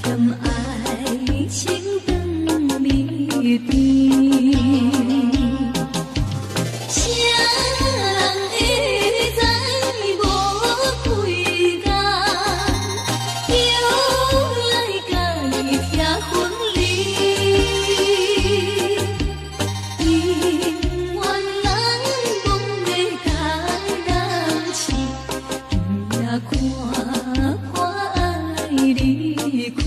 嫌愛情當蜜甜。誰人會知無幾工，又來共伊拆分離。姻緣人講欲共人試，今夜看破愛離開。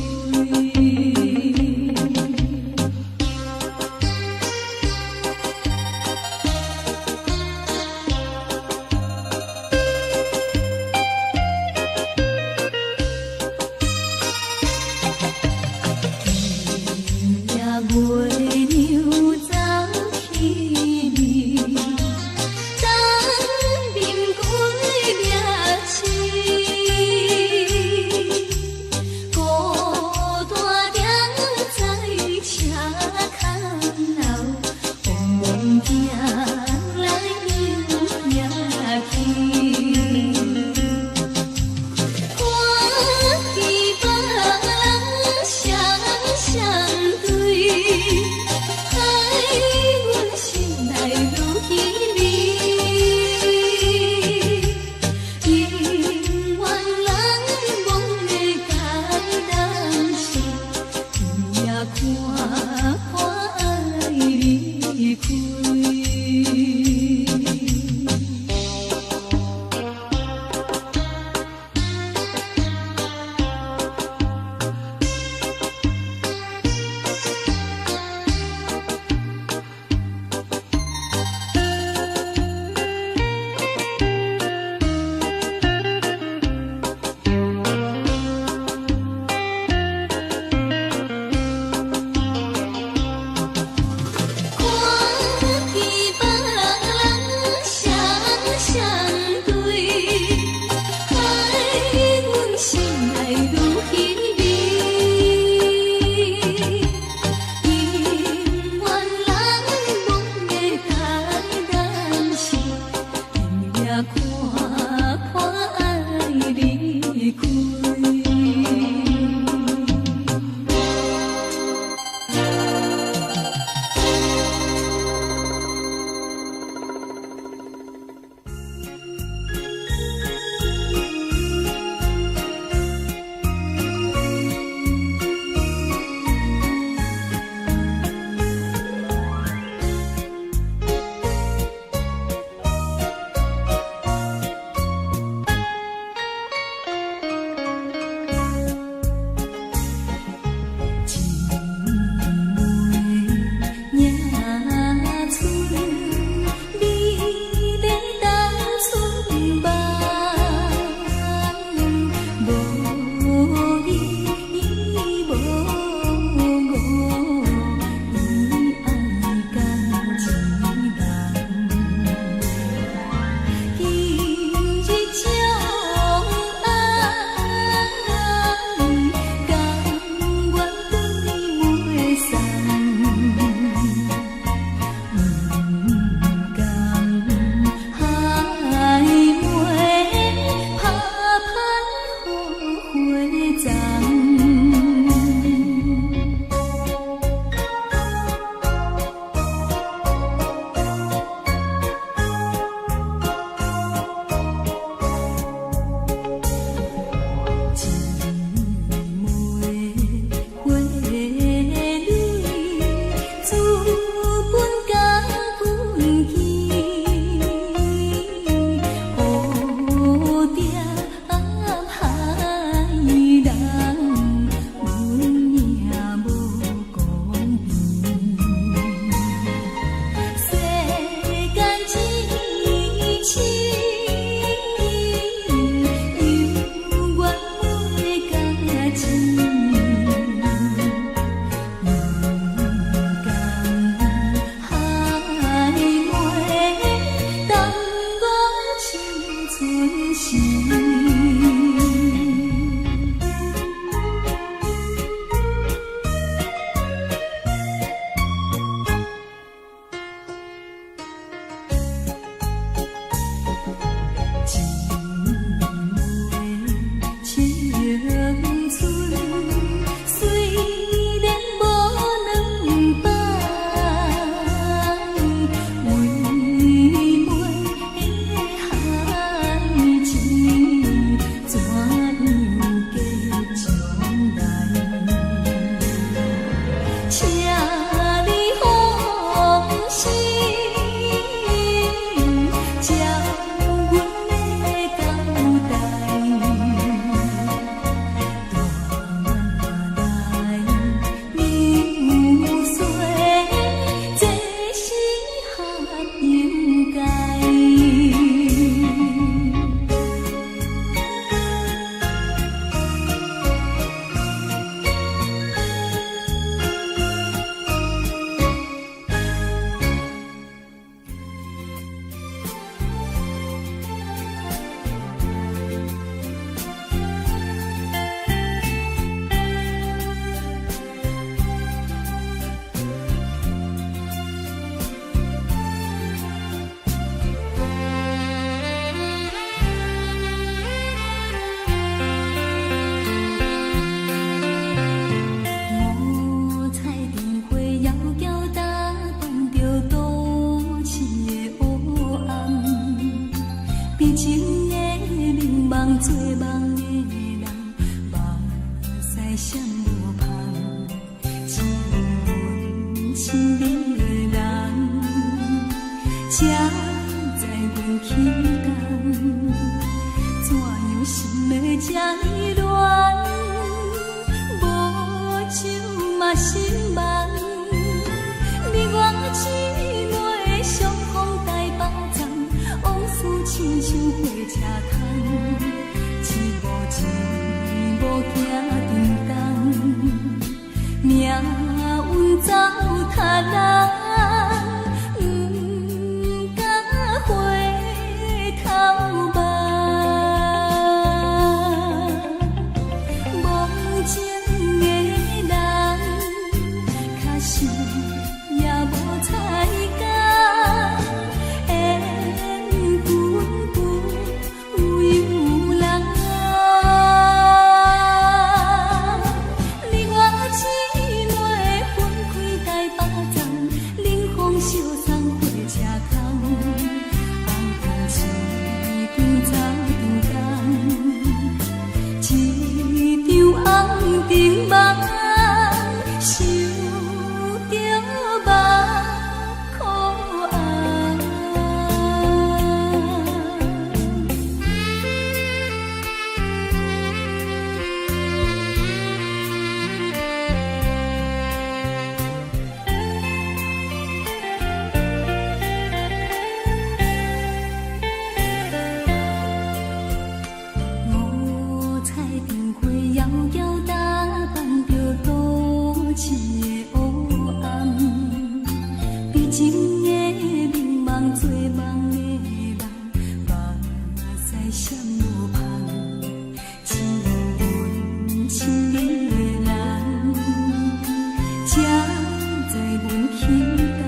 今夜月娘走去暝，東面歸命痴，孤單閃無芳，只有阮親愛的人，才知阮起工，怎樣心會這呢亂？無酒嘛心茫，你我姊妹相逢台北站，往事親像火車窗，一步一步行沉重，命運走他人，毋敢回頭望。無情的人，確實也無彩工，緣分不由人。你我姊妹分開台北站，冷風相送火車窗，紅燈一張走長工，一場紅燈夢，想著目苦紅。五彩燈花遙遙打扮著都市的烏暗，悲情的迷茫做夢的人，目屎閃無芳，只有阮親愛的人，才知阮起工，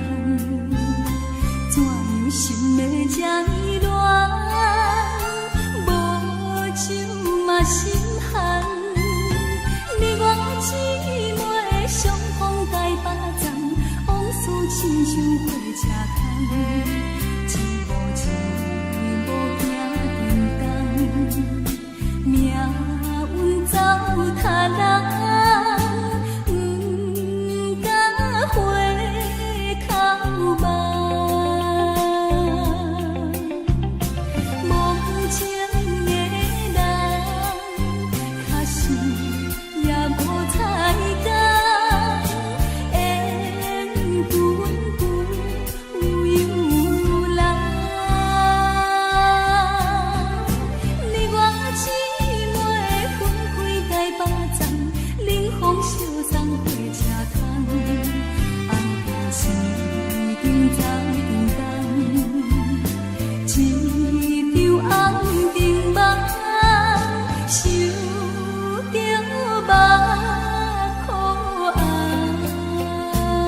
怎樣心會這呢亂？無酒嘛心寒，你我姊妹相逢台北站，往事親像火車窗，一步一步行沉重，命運走他人，毋敢回頭望。無情的人，確實也無彩工，緣分不由人。你我姊妹分開台北站，冷風相送火車窗，紅燈一張走長工，一場紅燈夢，想著目苦紅。看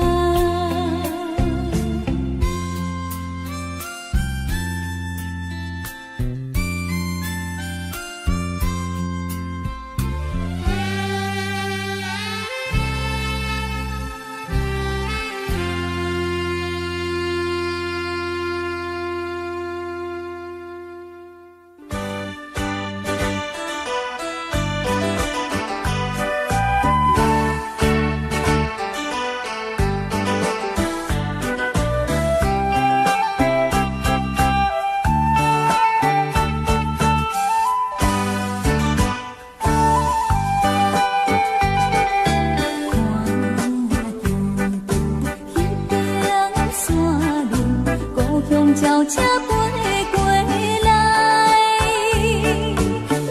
著彼邊山林，故鄉鳥車飛過來，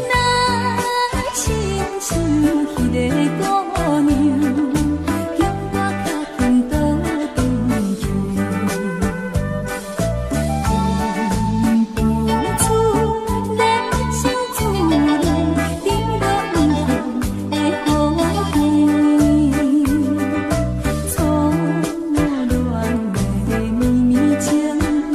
若親像彼个姑娘，叫我較緊倒轉去。阮厝熱情厝內，滴落雨的雨滴，初戀的綿綿情意。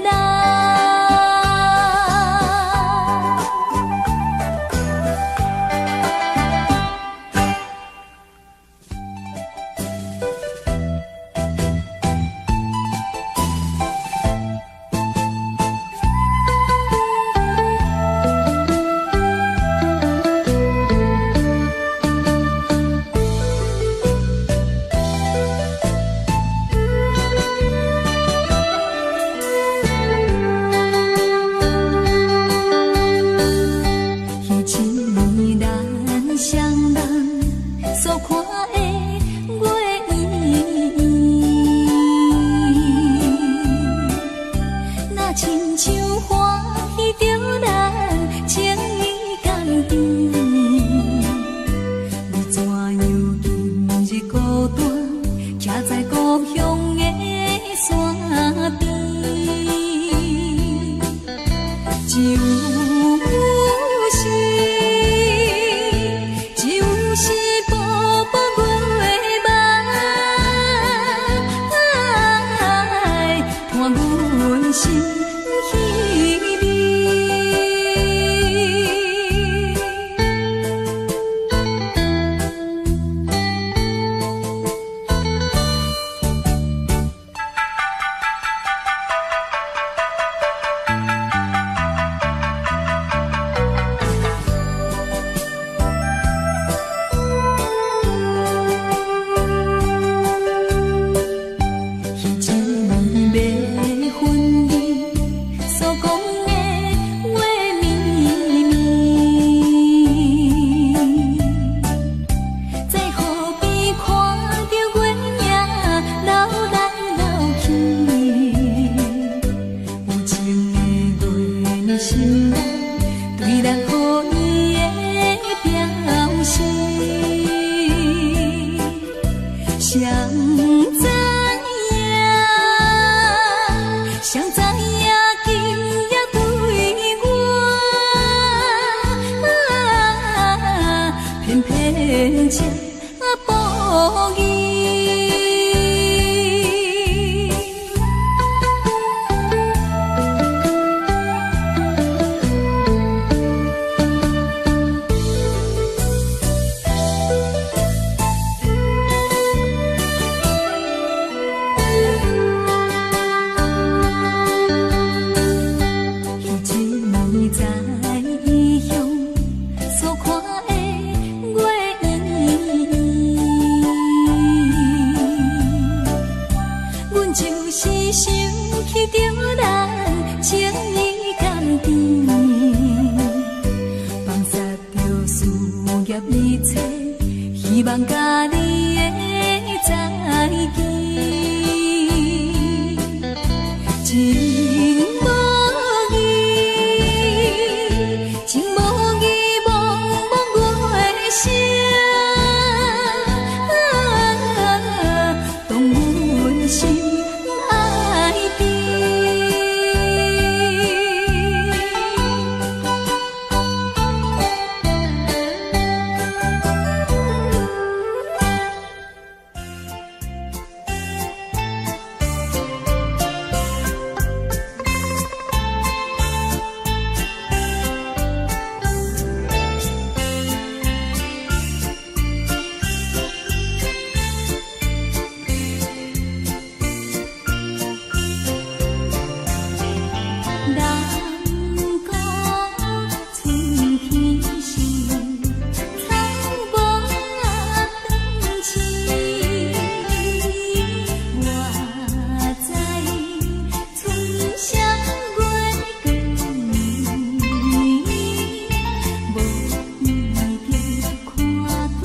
人。彼一暝咱双人所看的月圆圆，若亲像歡喜著咱情意甘甜，你怎樣今日孤單，徛在故鄉的山邊？只有是，只有是薄薄月梦，伴阮心稀微。彼一暝欲分離所講的話綿綿，在河邊看著月影流來流去，有情的月兒心內對咱好意的表示，誰知影？誰知影今夜對我，偏偏這無義。彼一暝在異鄉所看的月圓圓，阮就是想起著咱情意甘甜，放殺著事業一切，希望佮你的再見。情無義，情無義，茫茫月聲，動阮心愛甜。人講春天時，草無斷翅。我知春聲月光，無一定看見。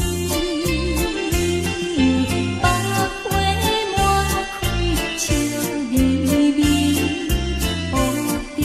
百花滿開笑眯眯，蝴蝶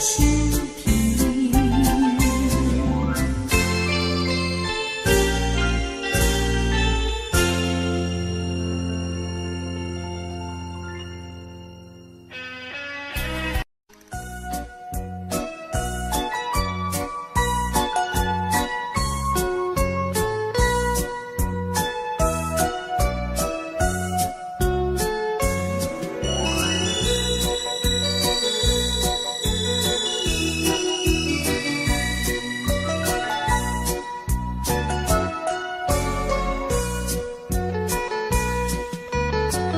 是甜。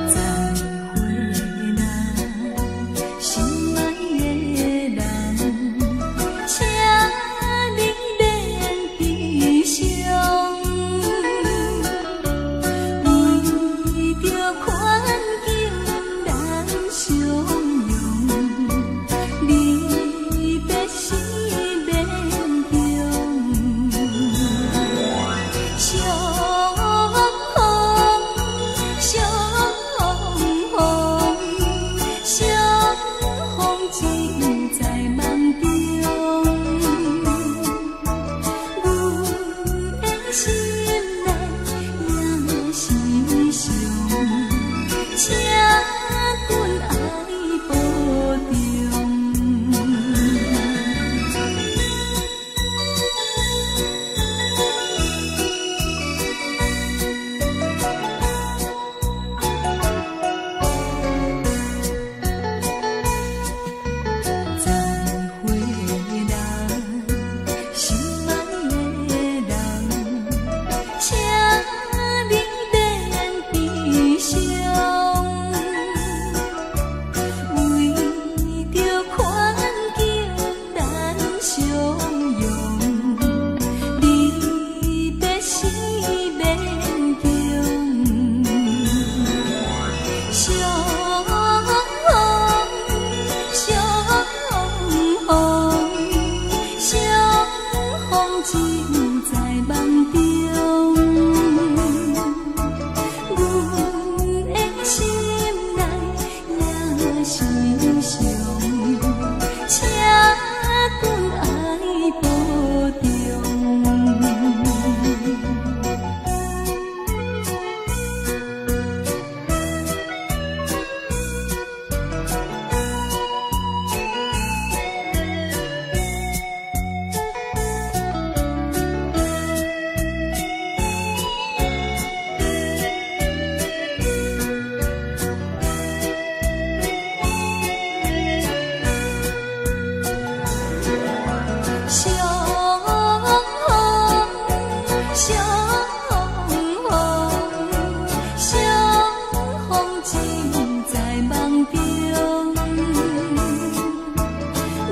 再會啦，心愛的人，請你免悲傷，為著環境咱相擁，離別是勉強。相逢，相逢，相逢只在夢中。阮的心內也是傷，請君愛保重。再會啦，心愛的人，請你免悲傷，為著環境咱相擁，離別是勉強。相逢，相逢，相逢只在夢中。阮的心內也是傷，請君愛保重。相逢，相逢，相逢只在夢中。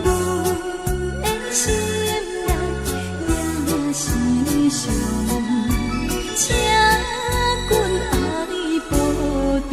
阮的心內也是傷，請君愛保重。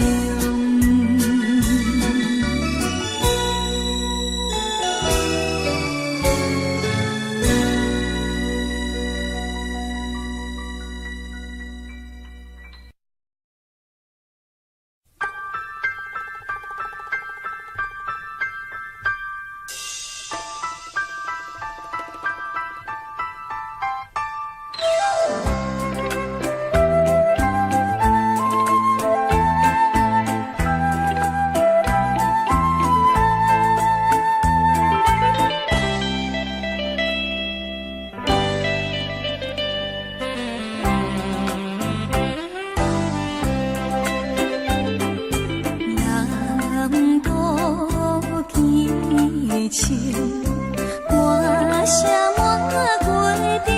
人多起情，歌聲滿月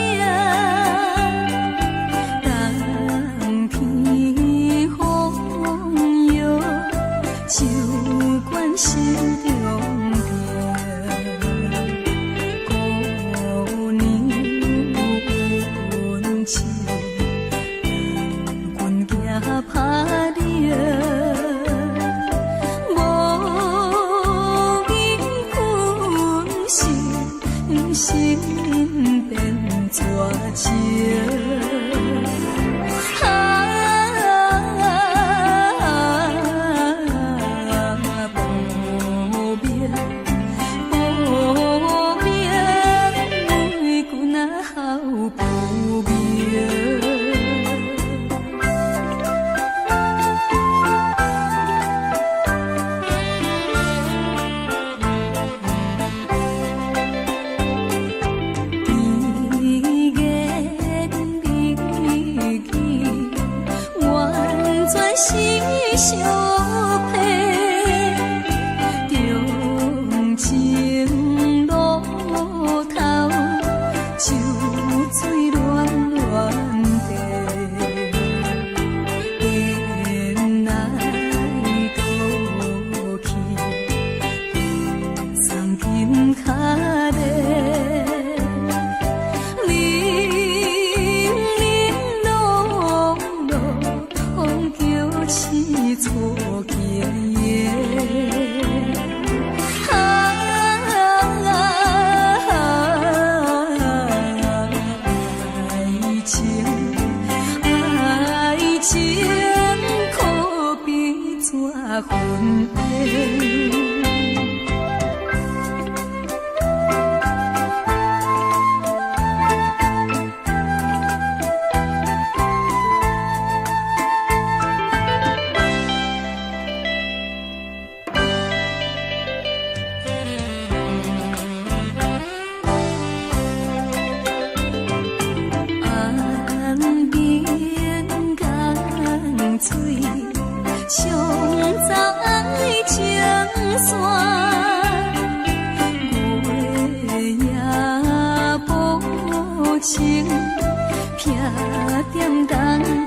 頂，冬天風雨，酒灌心中病。姑娘溫情，人阮行拍冷。無緣分心，心變絕情。啊，無名無情，避踮東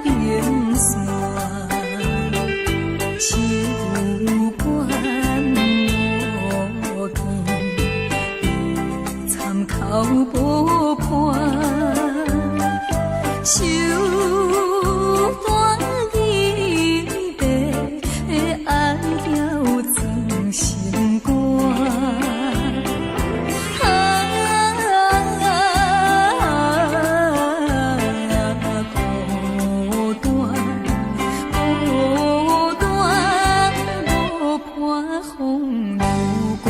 平山。手管無見，參口無伴，手段伊的愛了裝心肝。啊，孤單，孤單，無伴風雨寒。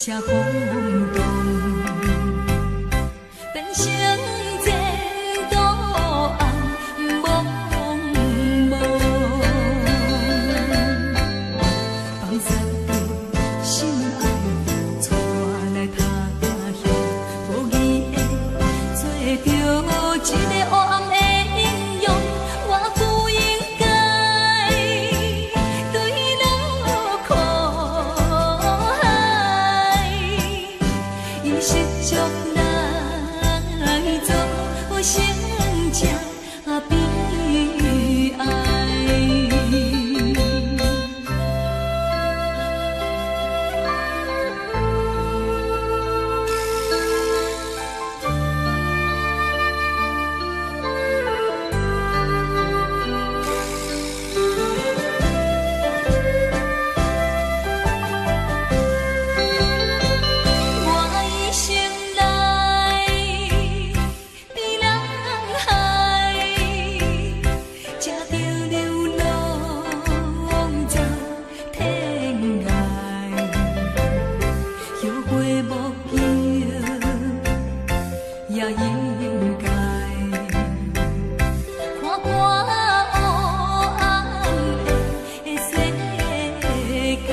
才風動，變成前途暗濛濛。放殺著心愛，帶我來他鄉，無義的做著一个黑暗的英雄，我不應該墜落苦海，以失足來做成這悲哀。我一生來佇人海，食著流浪走天涯，後悔莫及也應該。看看黑暗的世界。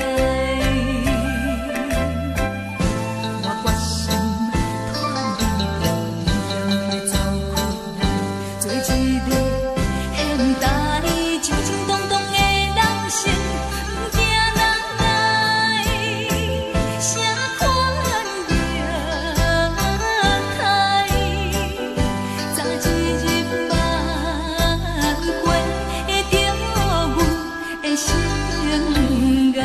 我決心脫離危險的走開來，做一个現代衝衝動動的人生，毋驚人來啥款虐待，早一日挽回著阮的生涯。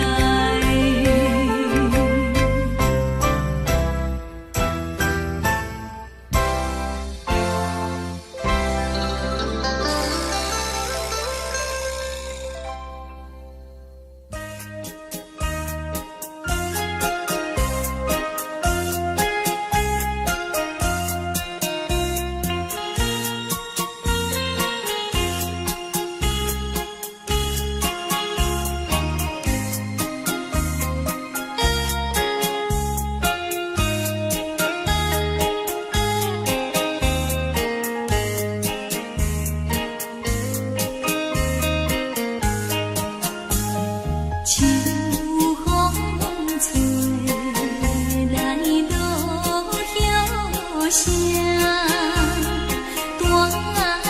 秋風吹來落葉聲，大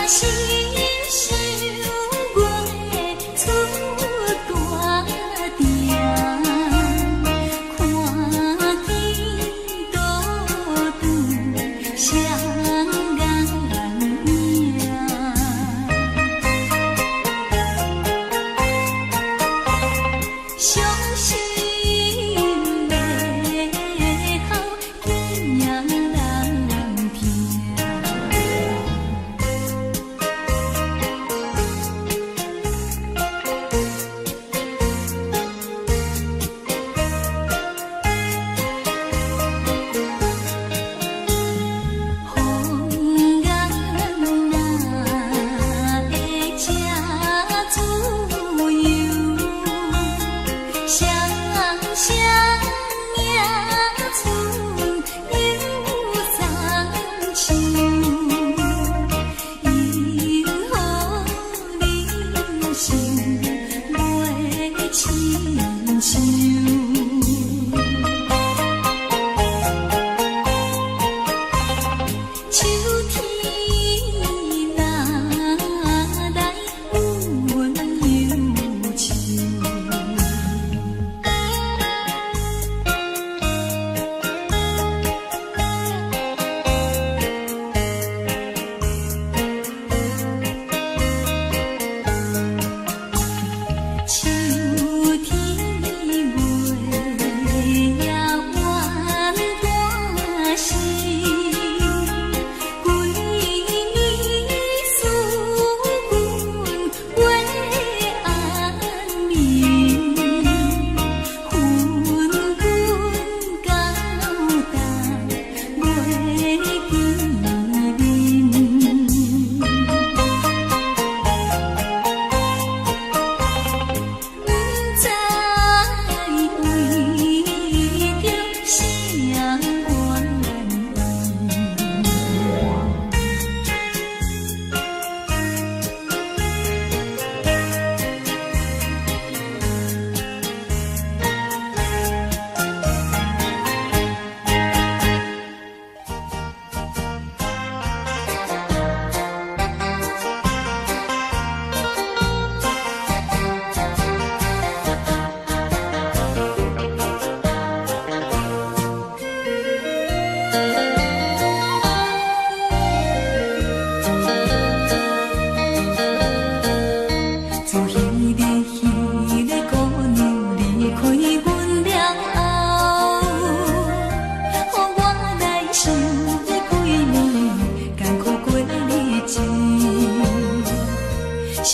聲想月出大埕，看見倒轉雙眼影。傷心欲哭囝人聽。風眼哪會這自由？雙雙命存有三秋，因何人生袂親像？秋天若來阮憂愁。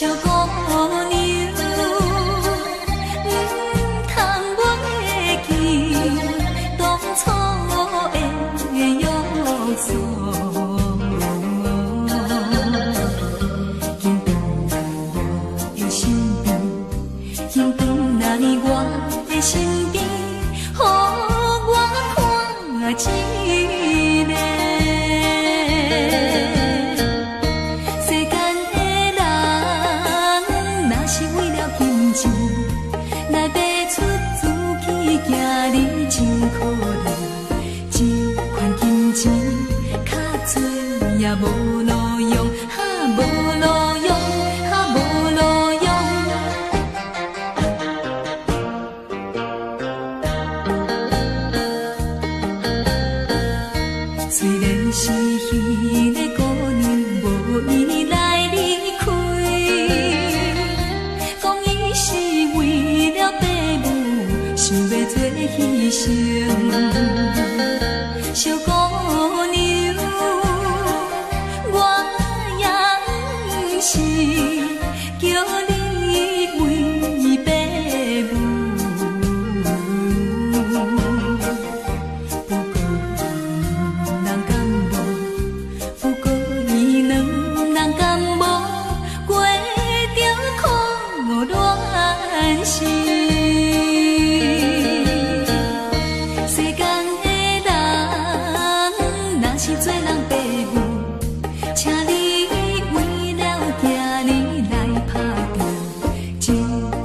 小姑娘，毋通袂記當初的約束。緊轉來我的身邊，緊轉來我的身邊，予我看一暝。世間的人，若是為了金錢來賣出自己，行你真可憐。這款金錢較濟也無路用，哈無路用，哈無路用。雖然是彼个姑娘無意來離開，講伊是為了爸母，想欲做犧牲。小姑娘，我也毋是叫你為爸母，不過人敢無，不過伊兩人敢無過著苦戀時。世間的人，若是做人爸母，請你為了囝兒來拍拼，這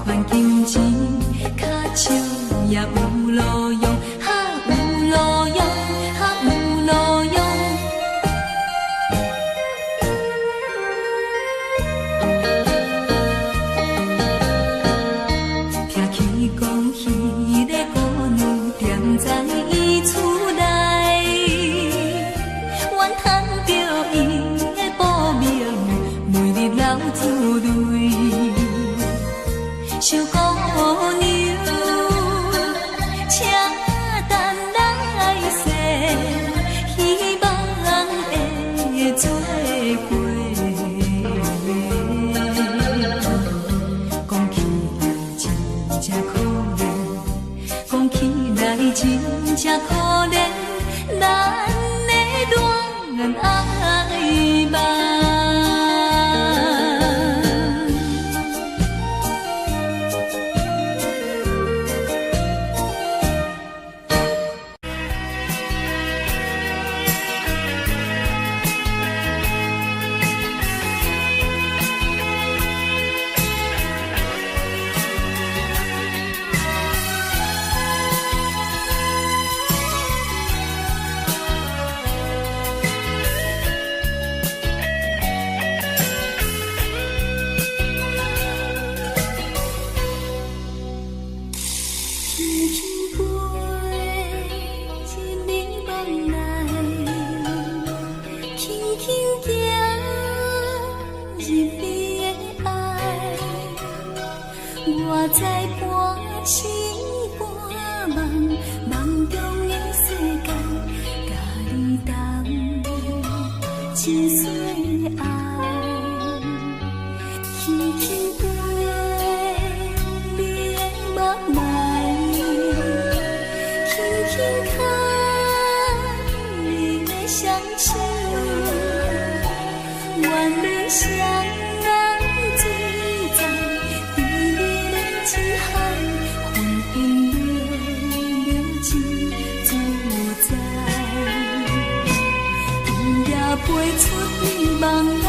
款金錢較少也有路用，哈有路用，哈有路用。聽起講，彼个姑娘踮在伊厝內，怨嘆著伊的薄命，每日流珠淚。小姑娘，請等來世，希望的做過。講起來真正可憐，講起來真正可憐，咱的戀愛夢。輕輕飛入你夢內，輕輕行入你的愛，我知半醒半夢，夢中的世界，佮你同真相愛。輕輕飛你的夢內，輕輕牽你的雙手，願你雙眼醉在甜蜜的情海，昏昏昧昧真自在。今夜飛出你夢內，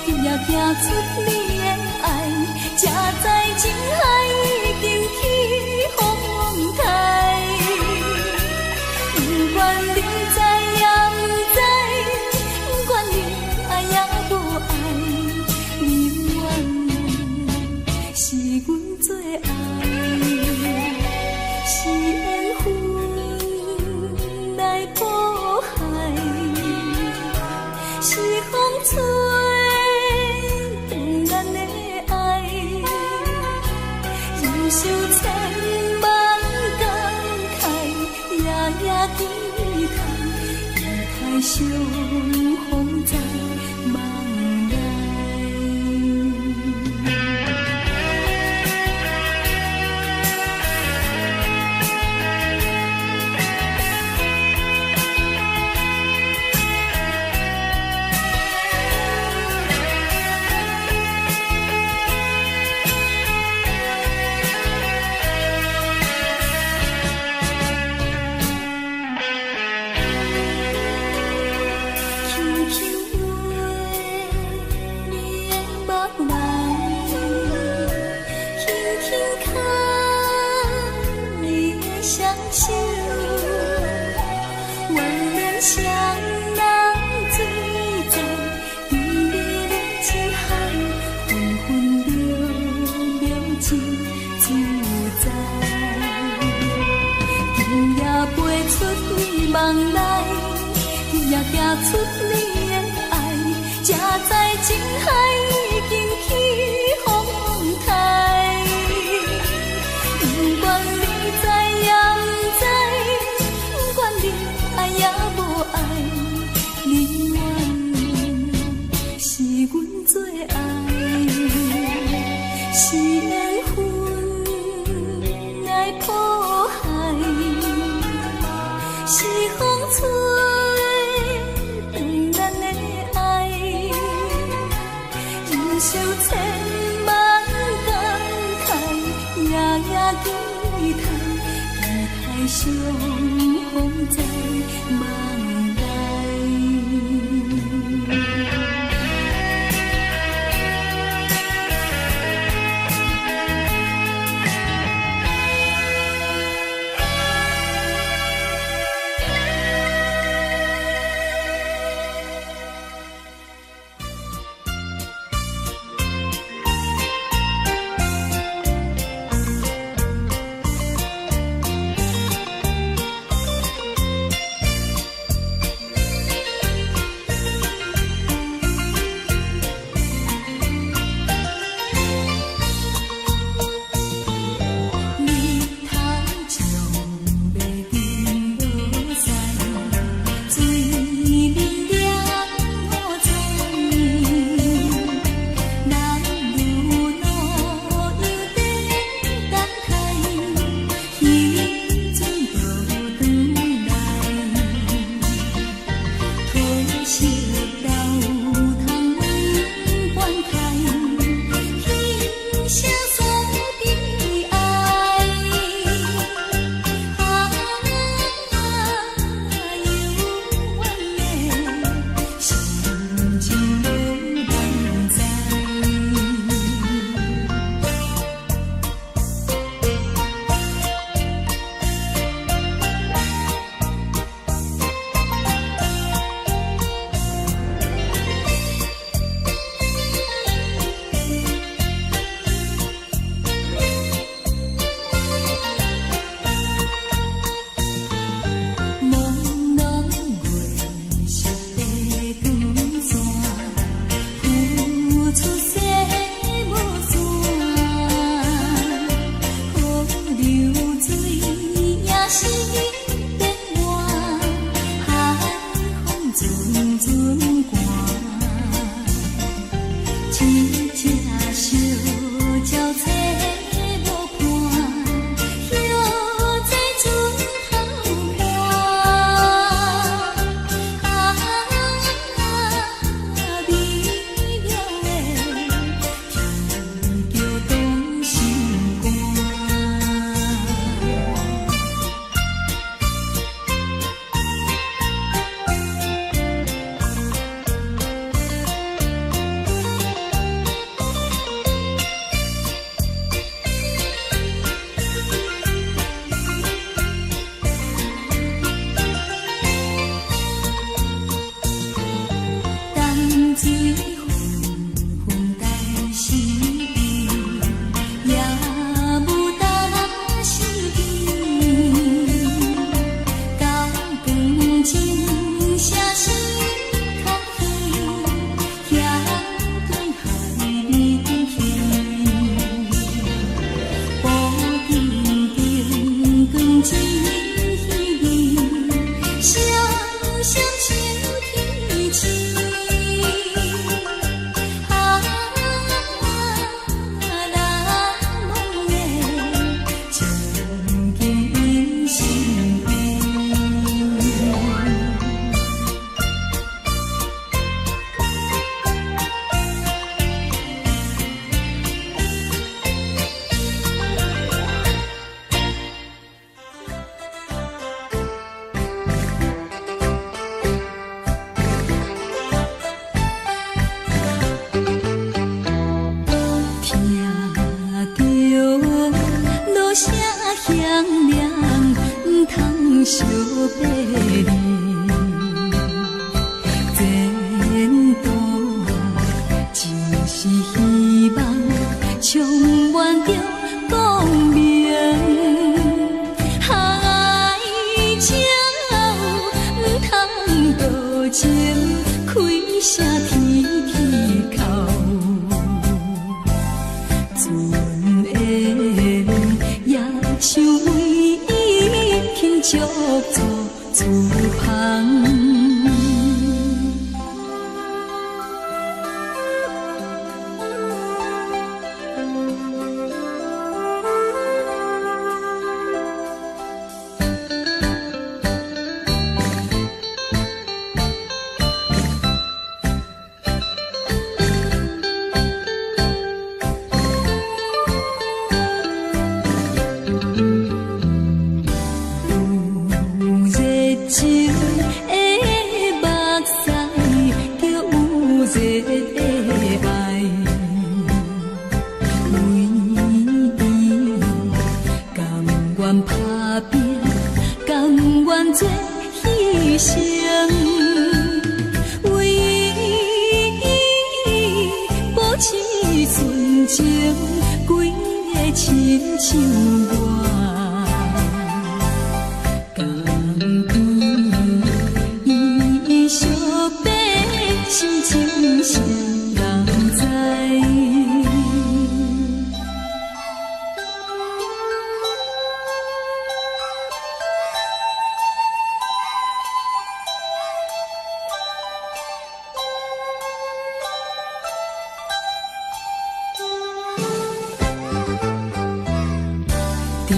今夜行出你的愛，才知情海已經起風台。不管你知也毋知，不管你愛也無愛，你永遠是阮最愛，是緣分來破海，是風吹斷咱的愛，忍受千萬感慨，夜夜期待，期待相逢在夢內。夢內，也行出你的愛，才知情海已經起風台。不管你知也毋知，不管你愛也無愛，你永遠是阮最愛，是緣分來破海，是風吹斷咱的愛，忍受千萬感慨，夜夜期待，期待相逢在夢內。日頭將欲沉落山，水面染五彩，男女路又在等待，彼阵就转來。土色流通阮關懷，彼聲訴悲哀。啊，幽怨的心情無人知。朦朧月色的光線，浮出西無線，河流水也是變換，海風陣陣寒。一隻小鳥找無伴，歇在船頭岸。啊，美妙的天橋動心肝。淡水紛紛淡時也無淡時高光情聲是較遠，險對海面去。布丁燈光真稀微，雙雙像天星。啊，難忘的情景印心邊。聽著鑼聲響亮，毋通相別離。前途只是希望，充滿著光明。愛情有船緣，也想為伊輕足做厝旁。有熱情的目屎，就有熱的愛，為伊甘願打拼，甘願做犧牲，為伊保持純情，規个親像我。甘伊相爬心情誰人知？伫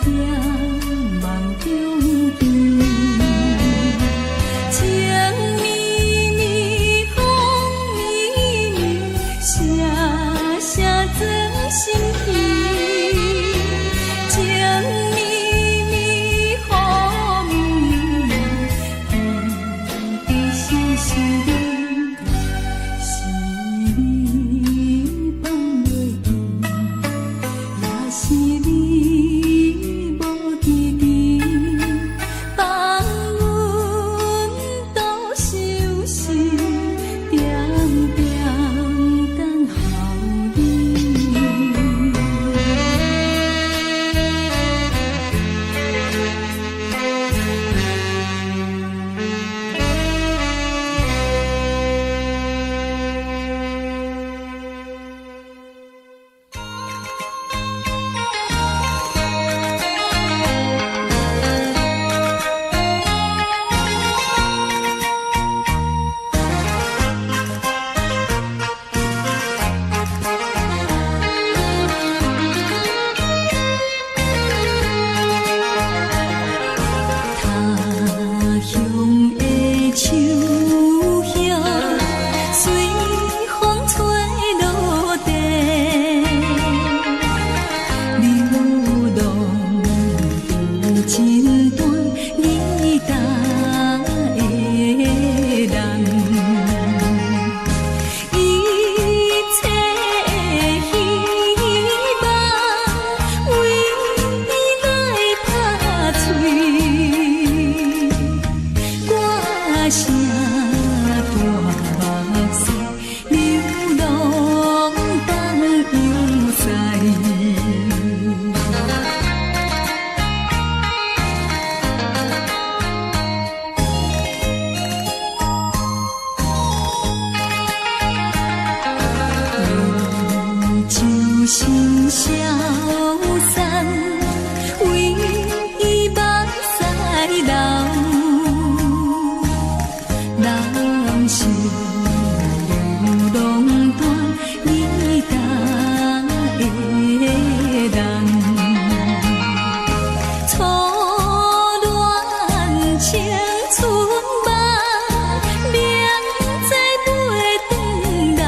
夜夢中甜。情綿綿，風綿綿，聲聲鑽心脾。情綿綿，雨綿綿，甜甜絲絲你，是你放袂記，也是你無記得，放阮獨相思，點點等候你。他鄉的樹葉隨風吹落地，流浪有真段義大的人，一切的希望為伊來拍碎。歌聲大目屎，流浪東洋西。伊手心消散，為伊目屎流。人生流浪斷義大的人，初戀青春夢，明知袂轉來。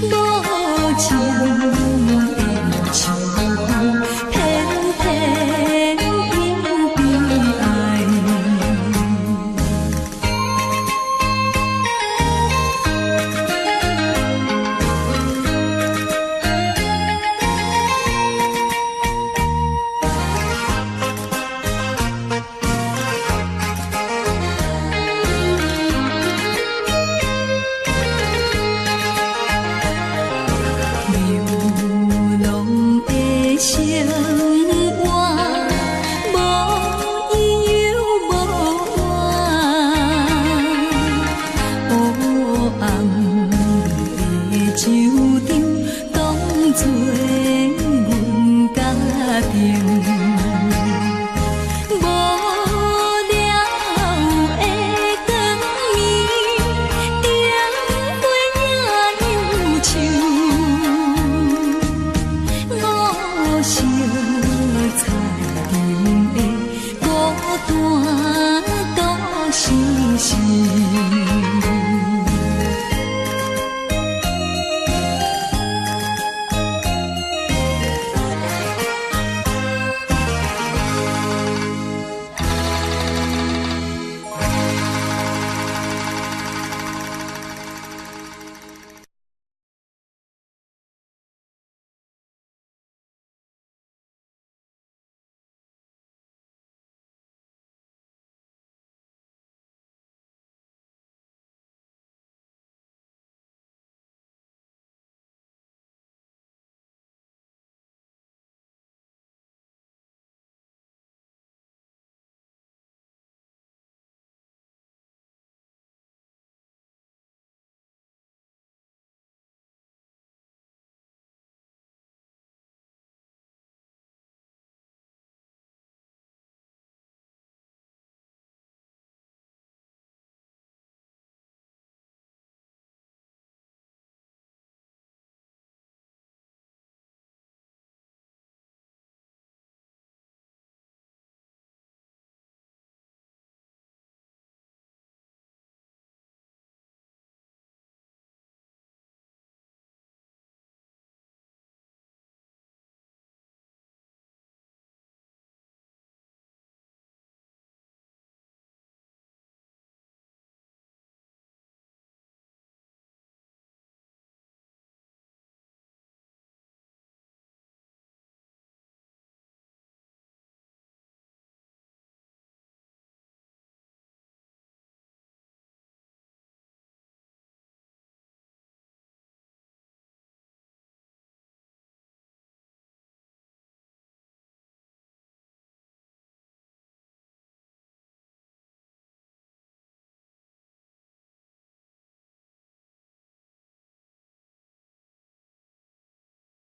無情的秋風，偏偏引悲哀。流浪的生活，無依又無伴，黑暗的酒場，當作阮家庭。無聊的光暝，燈火也憂愁。五色